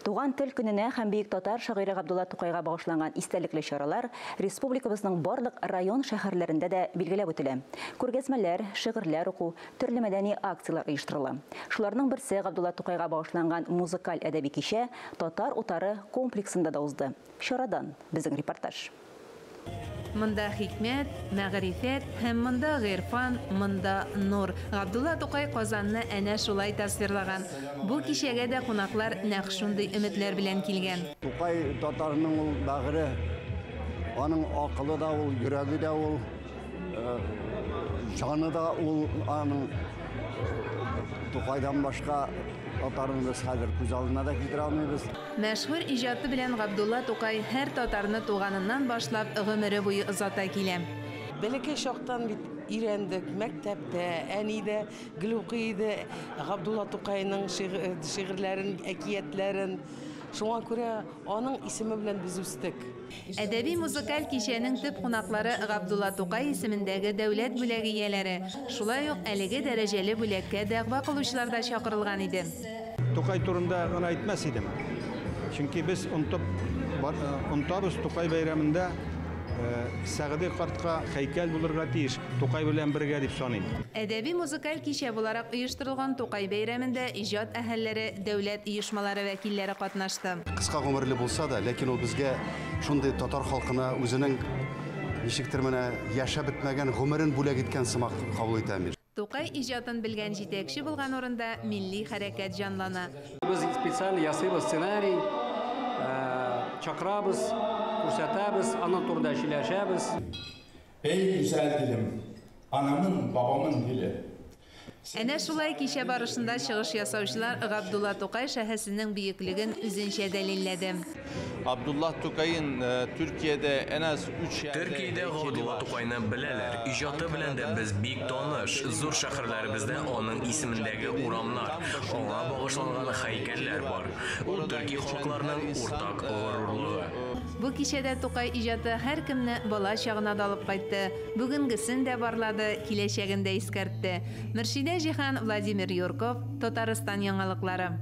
Туган тел көненә һәм бөек татар шагыйре Габдулла Тукайга багышланган истәлекле чаралар республикабызның барлык район-шәһәрләрендә дә билгеләп үтелә. Күргәзмәләр, шигырьләр уку, төрле мәдәни акцияләр оештырыла. Шуларның берсе Габдулла Тукайга багышланган музыкаль әдәби кичә Татар утары комплексында да узды. Чарадан безнең репортаж. Монда хикмәт, мәгърифәт һәм монда гыйрфан, монда нур. Габдулла Тукай Казанны әнә шулай тасвирлаган. Бу кичәгә дә кунаклар нәкъ шундый өметләр белән килгән. Тукай татарның ул бәгыре, аның акылы да ул, йөрәге дә ул, җаны да ул аның. Тукайдан башка татарны без хәзер күз алдына да китерә алмыйбыз. Мәшһүр иҗаты белән Габдулла Тукай һәр татарны туганыннан башлап гомере буе озата килә. Бәләкәй чактан бит өйрәндек, мәктәптә, әни дә гел укый иде Габдулла Тукайның шигырьләрен, әкиятләрен. Шуңа күрә аның исеме белән без үстек. Әдәби-музыкаль кичәнең төп кунаклары Габдулла Тукай исемендәге дәүләт бүләге ияләре, шулай ук әлеге дәрәҗәле бүләккә дәгъва кылучылар да чакырылган иде. Тукай турында гына әйтмәс идем. Чөнки без онытып онытабыз Тукай бәйрәмендә Сәгъди картка һәйкәл булырга тиеш, Тукай белән бергә дип саныйм. Әдәби-музыкаль кичә буларак оештырылган Тукай бәйрәмендә иҗат әһелләре, дәүләт оешмалары вәкилләре катнашты. Кыска гомерле булса да, ләкин ул безгә шундый татар халкына үзенең ничектер менә яшәп бетмәгән гомерен бүләк иткән сымак кабул итәм мин. Тукай иҗатын белгән җитәкче булган урында милли хәрәкәт җанлана. Без специально ясыйбыз сценарий, чакырабыз, күрсәтәбез, аның турында сөйләшәбез. Эй güzel dilim, anamın babamın dili. Әнә шулай кичә барышында чыгыш ясаучылар Габдулла Тукай шәхесенең бөеклеген үзенчә дәлилләде. Abdullah Tukay'ın Türkiye'de en az 3 yerde Төркиядә heykeli Габдулла var. Тукайны беләләр. Иҗаты белән дә без бик таныш. Зур шәһәрләребездә аның исемендәге урамнар, аңа багышланган һәйкәлләр бар. Ул төрки халыкларның уртак горурлыгы. Бу кичәдә Тукай иҗаты һәркемне бала чагына да алып кайтты. Бүгенгесен дә барлады, киләчәген дә искәртте. Мөршидә Җиһан, Владимир Юрков, Татарстан яңалыклары.